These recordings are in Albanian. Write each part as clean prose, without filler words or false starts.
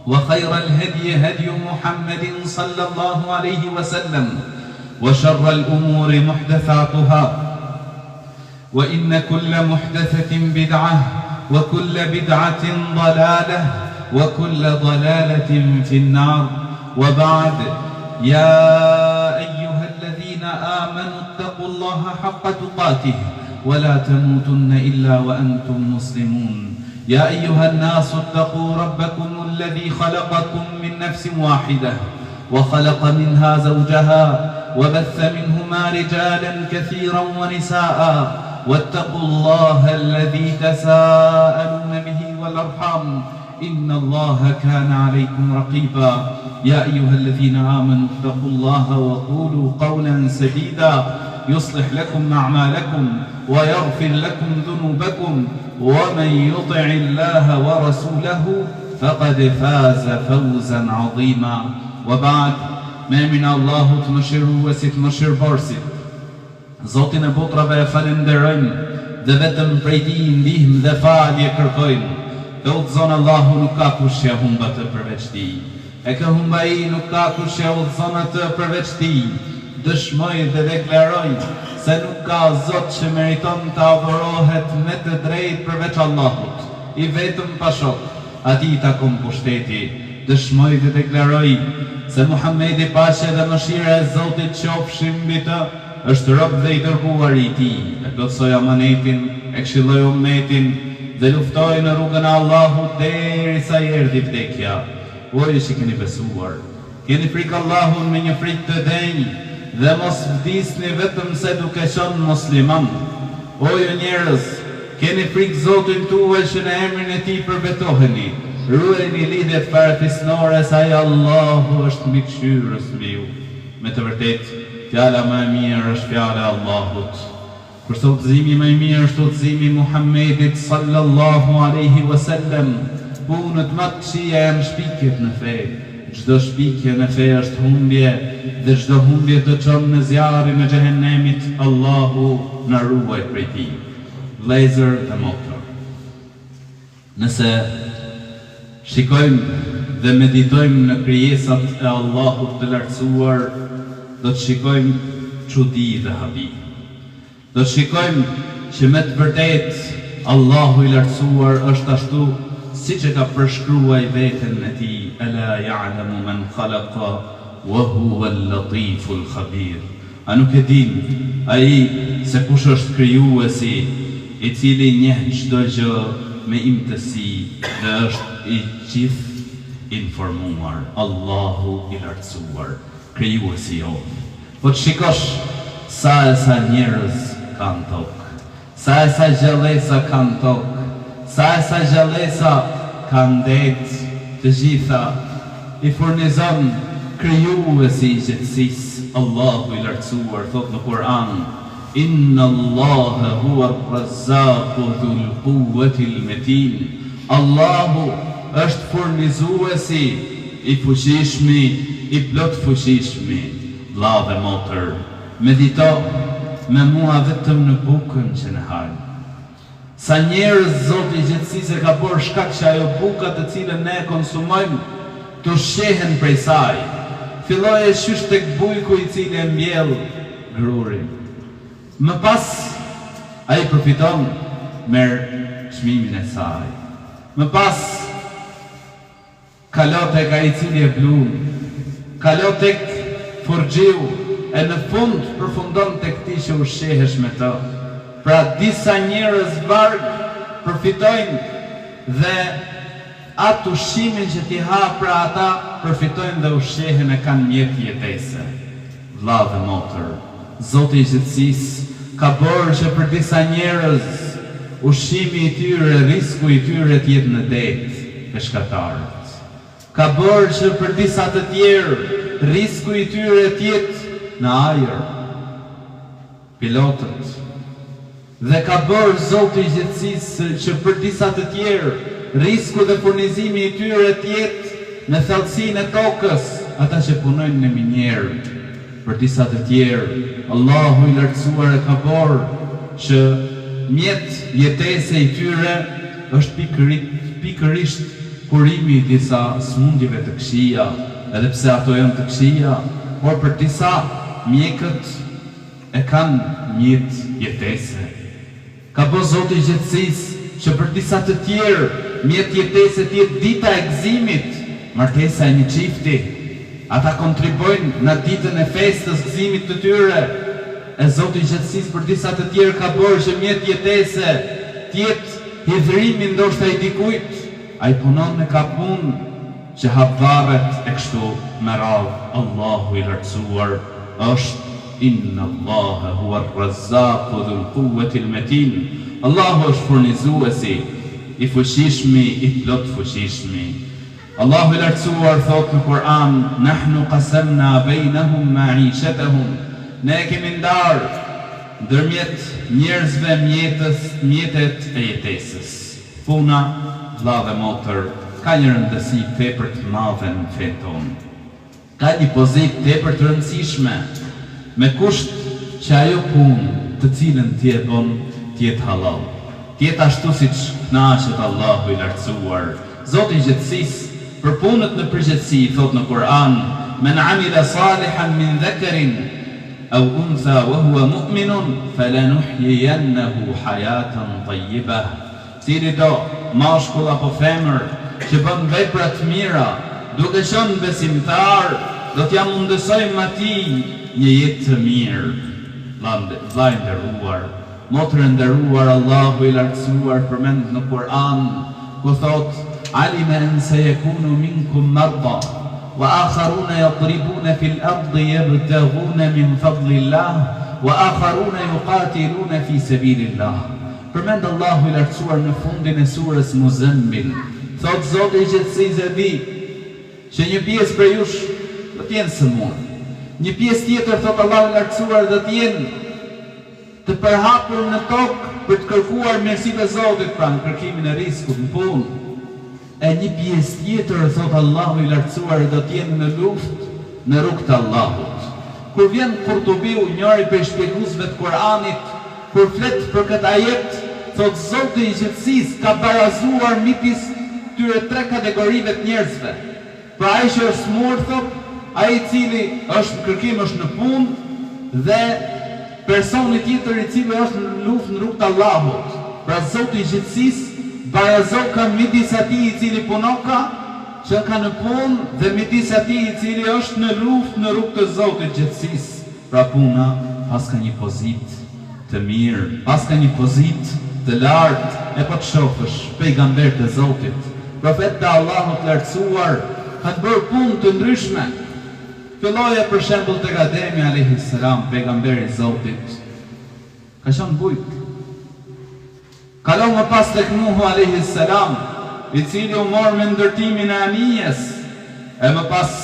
وخير الهدي هدي محمد صلى الله عليه وسلم وشر الأمور محدثاتها وإن كل محدثة بدعة وكل بدعة ضلالة وكل ضلالة في النار وبعد يا أيها الذين آمنوا اتقوا الله حق تقاته ولا تموتن إلا وأنتم مسلمون يا أيها الناس اتقوا ربكم الذي خلقكم من نفس واحدة وخلق منها زوجها وبث منهما رجالا كثيرا ونساء واتقوا الله الذي تساءلون به والأرحام إن الله كان عليكم رقيبا يا أيها الذين آمنوا اتقوا الله وقولوا قولا سديدا يصلح لكم أعمالكم ويغفر لكم ذنوبكم ومن يطع الله ورسوله فقد فاز فوزا عظيما وبعد Me emrin e Allahut Mëshiruesit Mëshirëbërësit Zotin e botrave e falënderojmë dhe vetëm prej Tij ndihmë dhe falje kërkojmë. Kë udhëzon Allahu nuk ka kush që e humb atë përveç Tij. E kë humb Ai nuk ka kush që e udhëzon atë përveç Tij. Dëshmoj dhe deklaroj se nuk ka Zot që meriton të adhurohet me të drejtë përveç Allahut, i vetëm pa shok. Atij i takon pushteti. Dëshmoj dhe deklaroj se Muhamedi paqja dhe mëshira e Zotit qofshin mbi të, është rob dhe i dërguari i Tij, e plotësoi amanetin, e këshilloi ummetin dhe luftoi në rrugën e Allahut derisa i erdhi vdekja. O ju që keni besuar! Keni frikë Allahun me një frikë të denjë dhe mos vdisni vetëm se duke qënë musliman. O ju njerëz! Keni frikë Zotin tuaj që në emrin e Tij përbetoheni, ruajini lidhjet farefisnore se Ai Allahu është mbikëqyrës mbi ju. Me të vërtetë, fjala më e mirë është fjala e Allahut. Kurse udhëzimi më i mirë është udhëzimi i Muhammedit sallallahu alejhi ue sellem. Punët më të këqija janë shpikjet në fe. Çdo shpikje në fe është humbje dhe çdo humbje të çon në zjarrin e xhehenemit, Allahu na ruajt prej tij. Vëllezër dhe motra, nëse shikojmë dhe meditojmë në krijesat e Allahut të Lartësuar, do të shikojmë çudi dhe habi. Do të shikojmë që me të vërtetë Allahu i Lartësuar është ashtu siç e ka përshkruaj veten e Tij, Ela ya'lamu men khalaqa wa huwa al-latiful khabir. A nuk e din Ai se kush është Krijuesi, i cili njeh çdo gjë me imtësi dhe është i gjithëinformuar, Allahu i Lartësuar, Krijuesi jonë. Po të shikosh sa e sa njerëz ka në tokë, sa e sa gjallesa ka në tokë, sa e sa gjallesa ka në det, të gjitha i furnizon Krijuesi i gjithësisë, Allahu i Lartësuar thotë në Kur'an, Inna Allahe huwa ar-Razzaku dhul kuwwatil metin, Allahu është Furnizuesi, i Fuqishmi, i Plotfuqishmi. Vlla dhe motër, medito me mua vetëm në bukën që ne hajmë. Sa njerëz Zoti i gjithësisë e ka bërë shkak që ajo buka të cilën ne e konsumojmë të ushqehen prej saj. Filloje qysh tek bujku i cili e mbjell grurin. Më pas ai përfiton, merr çmimin e saj. Më pas Kalo tek ai i cili e blun, kalo tek furrxhiu e në fund përfundon tek ti që ushqehesh me të. Pra disa njerëz varg përfitojnë dhe atë ushqimin që ti ha pra ata përfitojnë dhe ushqehen e kanë mjet jetese. Vlla dhe motër, Zoti i gjithësisë ka bërë që për disa njerëz ushqimi i tyre, rrisku i tyre të jetë në det, peshkatarët. Ka bërë që për disa të tjerë rrisku i tyre të jetë në ajër, pilotët. Dhe ka bërë Zoti i gjithësisë që për disa të tjerë risku dhe furnizimi i tyre të jetë në thellësinë e tokës, ata që punojnë në minierë. Për disa të tjerë, Allahu i Lartësuar e ka bërë që mjet jetese i tyre është pikërisht. kurimi i disa sëmundjeve të këqija, edhe pse ato janë të këqija, por për disa mjekët e kanë mjet jetese. Ka bo Zoti i gjithësisë që për disa të tjerë mjet jetese të jetë dita e gëzimit, martesa e një çifti. Ata kontribojnë në ditën e festës gëzimit të tyre. E Zoti i gjithësisë për disa të tjerë ka bërë që mjet jetese të jetë hidhërimi ndoshta i dikujt, ai punon e ka punë që hap varret e kështu me radhë Allahu i Lartësuar është Innallahe huwa rrazzaku dhul kuwwetil metin Allahu është furnizuesi, i fuqishmi, i plotfuqishmi. Allahu i Lartësuar thotë në Kur'an, Nahnu qasamna bejnahum ma'ishatahum Ne e kemi ndarë ndërmjet njerëzve mjetës, mjetet e jetesës. Puna, vëlla dhe motër, ka një rëndësi tepër të madhe në fenë tonë. Ka një pozitë tepër të rëndësishme, me kusht që ajo punë të cilën ti e bën të jetë hallall, të jetë ashtu siç kënaqet Allahu i Lartësuar, Zoti i gjithësisë, për punët në përgjithësi, thotë në Kur'an, Men amila salihan min dhakarin aw untha wa huwa mu'minun falanuhyiyannahu hayatan tayyibah. Cilido, mashkull apo femër, që bën vepra të mira, duke qenë besimtar, do t'ia mundësojmë atij një jetë të mirë. Vëlla i nderuar, motër e nderuar Allahu i Lartësuar përmend në Kur'an, ku thotë, Alime en seyekunu minkum marda, wa akharuna yadribuna fil ardi yebtaguna min fadlillah, wa akharuna yuqatiluna fi sabilillah. Përmend Allahu i Lartësuar në fundin e surës Muzemmil, thotë Zoti i Gjithësisë e di që një pjesë prej jush do të jenë sëmurë, një pjesë tjetër thotë Allahu i Lartësuar do të jenë të përhapur në tokë për të kërkuar mirësitë e Zotit, pra në kërkimin e riskut, në punë. E një pjesë tjetër, thotë Allahu i Lartësuar, do të jenë në luftë në rrugë të Allahut. Kur vjen Kurtubiu, njëri prej shpjeguesve të Kur'anit, kur flet për këtë ajet, thotë Zoti i Gjithësisë ka barazuar midis këtyre tre kategorive të njerëzve. Pra ai që është sëmurë, thotë, ai i cili është në kërkim është në punë dhe personi tjetër i cili është në luftë në rrugë të Allahut. Pra Zoti i Gjithësisë barazoka midis atij i cili punoka, qenka në punë dhe midis atij i cili është në luftë në rrugë të Zotit Gjithësisë. Pra puna paska një pozitë të mirë, paska një pozitë të lartë, e po të shofësh, pejgamberët e Zotit, profetët e Allahut të Lartësuar, kanë bërë punë të ndryshme. Filloje për shembull tek Ademi alejhi selam, pejgamber i Zotit, ka qenë bujk. Kalo më pas tek Nuhu alejhi selam, i cili u mor me ndërtimin e anijes, e më pas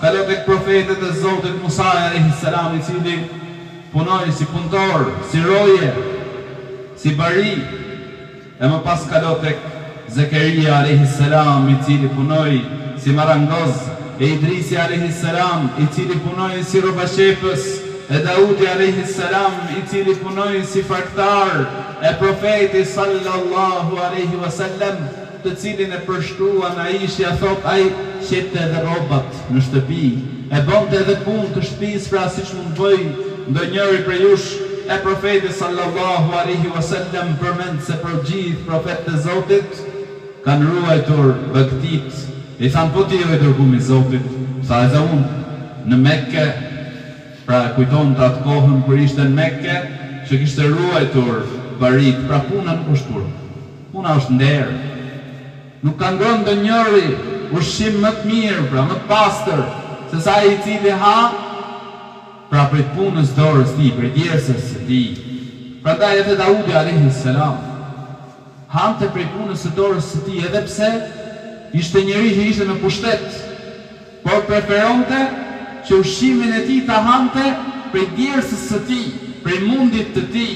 kalo tek profetët e Zotit Musai alejhi selam, i cili punoi si punëtor, si roje, si bari, e më pas kalo tek Zekeria alejhi selam, i cili punoi si marangoz, e Idrisi alejhi selam, i cili punoi si rrobaqepës, e Daudi alejhi selam, i cili punoi si farkëtar, e Profeti sallallahu alejhi wa sellem, të cilin e përshkruan Aishja thotë ai qepte edhe rrobat në shtëpi, e bënte edhe punë të shtëpisë pra siç mund të bëjë ndonjëri prej jush, e Profeti sallallahu alejhi wa sellem përmend se për gjithë profetët e Zotit kanë ruajtur bagëtitë, i thanë po ti o i dërgumi i Zotit, tha edhe unë në Mekke, Pra e kujtonte atë kohën kur ishte në Mekke që kishte ruajtur baritë, pra puna nuk është turp. Puna është nder. Nuk ka ngrënë ndonjëri ushqim më të mirë, pra më të pastër, se sa ai i cili ha, pra prej punës dorës tij, prej djersës së tij. Prandaj edhe Daudi alejhi selam hante prej punës së dorës së tij edhe pse ishte njeri që ishte me pushtet, Por preferonte që ushqimin e tij ta hante prej djersës së tij, prej mundit të tij.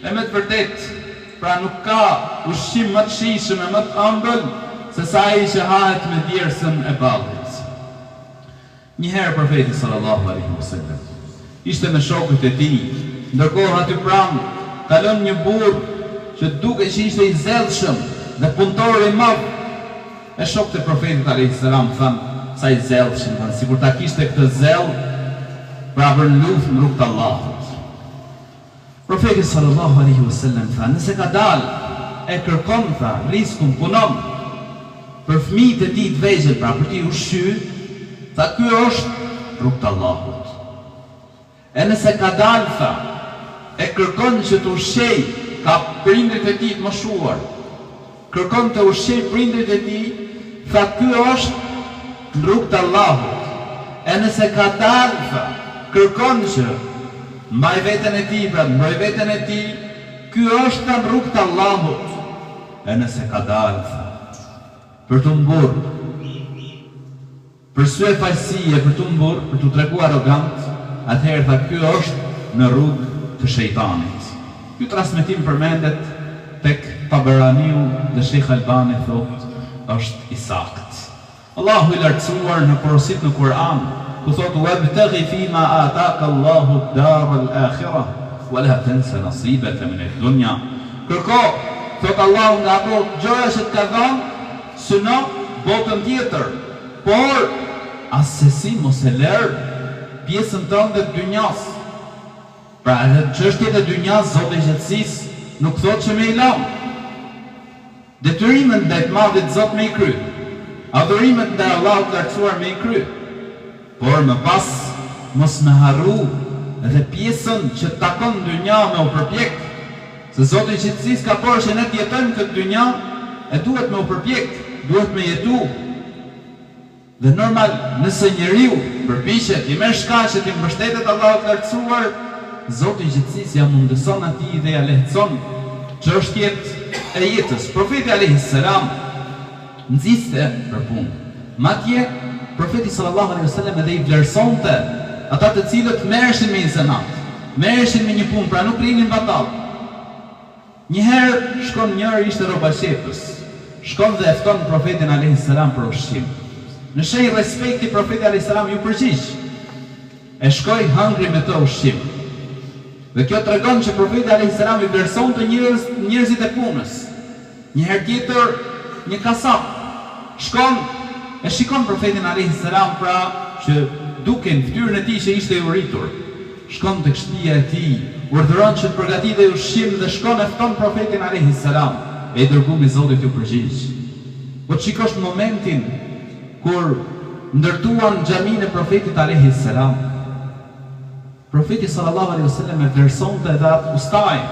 E me të vërtetë, pra nuk ka ushqim më të shijshëm e më të ëmbël se sa ai që hahet me djersën e ballit. Një herë Profeti sallallahu alejhi ve sellem ishte me shokët e tij, ndërkohë aty pranë kalon një burrë që dukej që ishte i zellshëm dhe punëtor i madh. E shokët e Profetit alejhi selam thanë, Sa i zellshëm, thanë, sikur ta kishte këtë zell, pra për në luftë në rrugë të Allahut. Profeti sallallahu alejhi ve sellem tha, Nëse ka dalë, e kërkon, tha, rriskun, punon, për fëmijët e tij të vegjël, pra për t'i ushqy, tha, ky është në rrugë të Allahut. E nëse ka dalë, tha, e kërkon që të ushqejë, ka prindërit e tij të moshuar, kërkon të ushqejë prindërit e tij, tha, ky është në rrugë të Allahut. E nëse ka dalë, tha, kërkon që mbajë veten e tij, pra të mbrojë veten e tij, ky është, tha, në rrugë të Allahut. E nëse ka dalë, tha, për t'u mburrë, Për syefaqësi e për t'u mburrë, për t'u tregu arrogant, atëherë tha ky është në rrugë të shejtanit. Ky transmetim përmendet tek Taberaniu dhe Shejh Albani thotë është i saktë. Allahu i Lartësuar na porosit në Kur'an, ku thotë Wabtaghi fima ataka Allahu ad-dar al-akhirah wa la tensa nasibaka min ad-dunya. Kërko, thotë Allahu nga ato gjëra që të ka dhënë, syno botën tjetër. Por, assesi mos e lër pjesën tënde të dynjasë. Pra edhe çështjet e dynjasë Zoti i gjithësisë nuk thotë që me i lanë. Detyrimet ndaj të Madhit Zot me i kry. Adhurimet ndaj Allahut të Lartësuar me i kry. Por më pas mos me harru edhe pjesën që të takon në dynja me u përpjek. Se Zoti i gjithësisë ka porë që ne të jetojmë këtë dynja e duhet me u përpjek, duhet me jetu. Dhe normal nëse njeriu përpiqet, i merr shkaqet, i mbështetet Allahut të Lartësuar, Zoti i gjithësisë ia mundëson atij dhe ia lehtëson çështjet e jetës. Profeti alejhi selam nxiste për punë. Madje, Profeti sallallahu alejhi ve sellem edhe i vlerësonte ata të cilët merreshin me një zanat, merreshin me një punë, pra nuk rrinin batall. Një herë shkon njëri ishte rrobaqepës, shkon dhe e fton Profetin alejhi selam për ushqim. Në shenjë respekti Profeti alejhi selam iu përgjigj. E shkoi hëngri me të ushqim. Dhe kjo tregon që Profeti alejhi selam i vlerësonte njerëz njerëzit e punës. Një herë tjetër një kasap shkon e shikon Profetin alejhi selam pra që dukej në fytyrën e tij që ishte i uritur. Shkon tek shtëpia e tij, urdhëron që të përgatitej ushqim dhe shkon e fton Profetin alejhi selam, e i Dërgumi i Zotit iu përgjigj. Po të shikosh në momentin kur ndërtuan xhaminë e Profetit alejhi selam, Profeti sallallahu alejhi ve sellem e vlerësonte edhe atë ustain,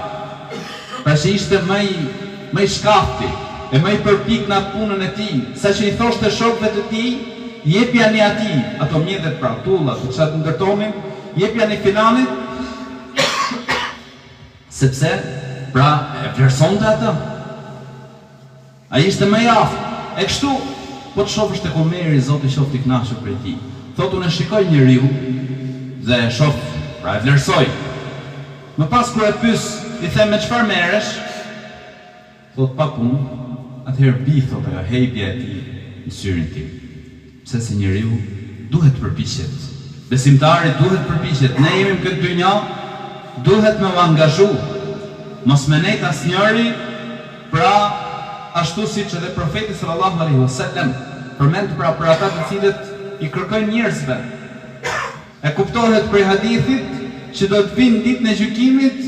pra që ishte më i më i shkathti e më i përpiktë në atë punën e tij, saqë i thoshte shokëve të tij, Jepjani atij ato mjetet pra tullat e ça ndërtonin, jepjani filanit, sepse pra e vlerësonte atë. Ai ishte më i aftë. E kështu, po të shofësh tek Omeri, Zoti qoftë i kënaqur prej tij. Thotë unë e shikoj njeriun dhe e shof, pra e vlerësoj. Më pas kur e pys, i them me çfarë merresh? Thotë pa punë, atëherë bi thotë ajo hejbja e tij në syrin tim. Pse se njeriu duhet të përpiqet. Besimtari duhet të përpiqet. Ne jemi në këtë dynja, duhet me u angazhu. Mos me nejt asnjëri, pra ashtu siç edhe Profeti sallallahu alejhi ve sellem përmend pra për ata të cilët i kërkojnë njerëzve. E kuptohet prej hadithit që do të vijnë ditën e gjykimit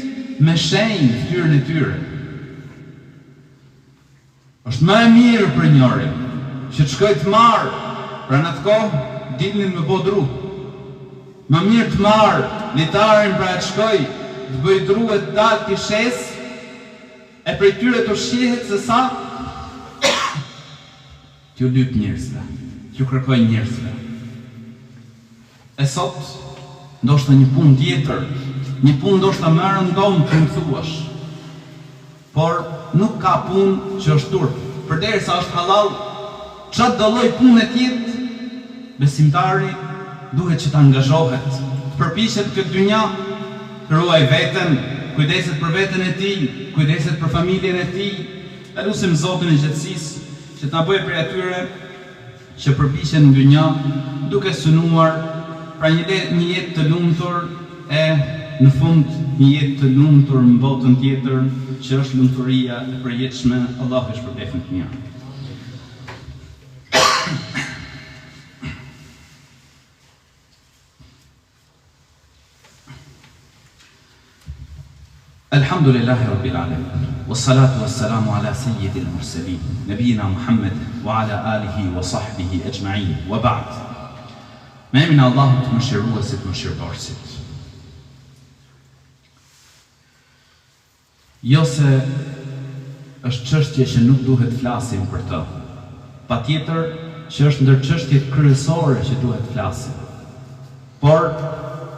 me shenjë në fytyrën e tyre. Është më e mirë për njërin që të shkojë të marrë, pra në atë kohë dilnin me bo dru. Më mirë të marrë litarin pra e të shkojë të bëjë dru e të dalë t'i shesë e prej tyre të ushqehet se sa t'ju lypë njerëzve, t'ju kërkojë njerëzve. E sot, ndoshta një punë tjetër, një punë ndoshta më e rëndomtë mund të thuash. Por nuk ka punë që është turp, përderisa është hallall, çdo lloj pune të jetë, besimtari duhet që të angazhohet, të përpiqet në këtë dynja, të ruajë veten, kujdeset për veten e tij, kujdeset për familjen e tij. E lusim Zotin e Gjithësisë që të na bëjë prej atyre që përpiqen në dynja duke synuar pra një një jetë të lumtur e në fund një jetë të lumtur në botën tjetër që është lumturia e përjetshme Allahu ju shpërbleftë me të mira. Elhamdulillahi Rabbil Alemin, Wassalatu wassalamu ala Seyyidil Murselin, Nebijina Muhammed wa ala alihi wa sahbihi exhmain, wa ba'd. Me emrin e Allahut Mëshiruesit Mëshirbërësit. Jo se është çështje që nuk duhet të flasim për të. Patjetër që është ndër çështjet kryesore që duhet të flasim. Por,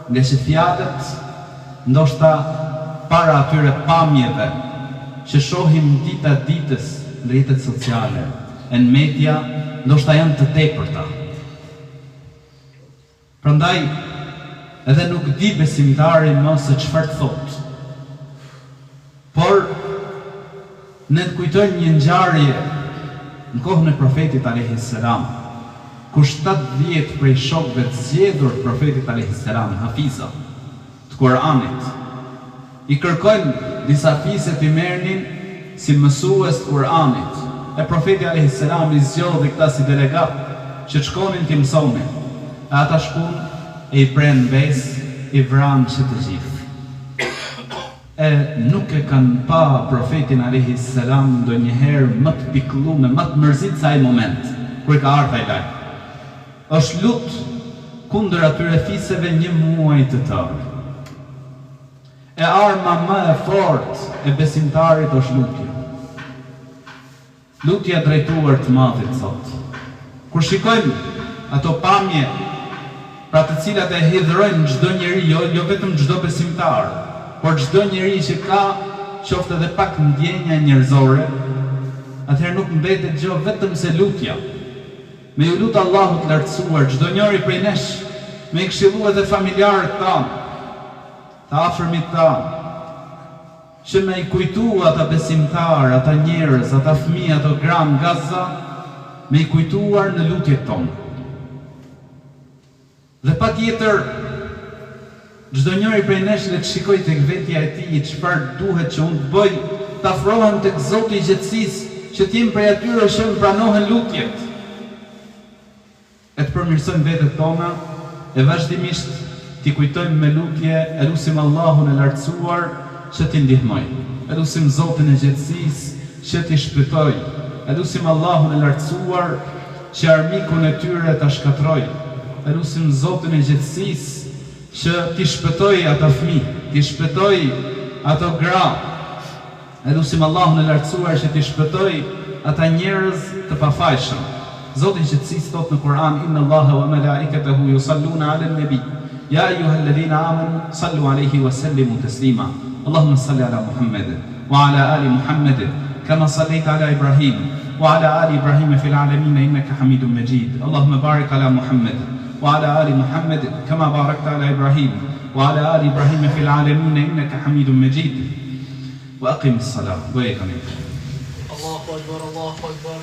ngaqë fjalët ndoshta para atyre pamjeve që shohim dita ditës në rrjetet sociale e në media ndoshta janë të tepërta. Prandaj edhe nuk di besimtari më se çfarë të thotë. Por ne të kujtojmë një ngjarje në kohën e Profetit alejhi selam, ku 70 prej shokëve të zgjedhur të Profetit alejhi selam, hafiza të Kur'anit, I kërkojnë disa fise t'i merrnin si mësues të Kur'anit, e Profeti alejhi selam i zgjodhi këta si delegatë që të shkonin t'i mësonin. E ata shkun e i prenë në besë, i vranë që të gjithë. E nuk e kanë pa Profetin alejhi selam ndonjëherë më të pikëllum e më të mërzit se ai moment, kur i ka ardhë ai lajm. Është lut kundër atyre fiseve një muaj të tërë. E arma më e fortë e besimtarit është lutja. Lutja drejtuar të Madhit Zot. Kur shikojmë ato pamje, pra të cilat e hidhërojnë çdo njeri, jo jo vetëm çdo besimtar, por çdo njeri që ka qoftë edhe pak ndjenja njerëzore, atëherë nuk mbetet gjë vetëm se lutja. Me ju lut Allahut të Lartësuar çdo njëri prej nesh, me i këshillu edhe familjarët tanë, të afërmit tanë, që me i kujtu ata besimtarë, ata njerëz, ata fëmijë, ato gra në Gaza, me i kujtuar në lutjet tona. Dhe patjetër, çdo njëri prej nesh le të shikojë tek vetja e tij çfarë duhet që unë të bëj, të afrohem tek Zoti i gjithësisë, që të jem prej atyre që më pranohen lutjet. E të përmirësojmë vetet tona e vazhdimisht t'i kujtojmë me lutje e lusim Allahun e Lartësuar që t'i ndihmojë. E lusim Zotin e gjithësisë që t'i shpëtojë. E lusim Allahun e Lartësuar që armikun e tyre ta shkatërrojë. E lusim Zotin e gjithësisë që t'i shpëtojë ata fëmijë, t'i shpëtojë ato gra. E lusim Allahun e Lartësuar që t'i shpëtojë ata njerëz të pafajshëm. Zoti i gjithësisë thotë në Kur'an, Inna Allaha wa malaikatahu yusalluna 'alan nabi, ya ayyuhalladhina amanu sallu 'alejhi wa sallimu taslima. Allahumma salli 'ala Muhammed wa 'ala ali Muhammed kama sallaita 'ala Ibrahim wa 'ala ali Ibrahim fil 'alamin innaka Hamidum Majid. Allahumma barik 'ala Muhammed wa 'ala ali Muhammed kama barakta 'ala Ibrahim wa 'ala ali Ibrahim fil 'alamin innaka Hamidum Majid. Wa aqim as-salah. Bëje ikametin. Allahu Akbar, Allahu Akbar.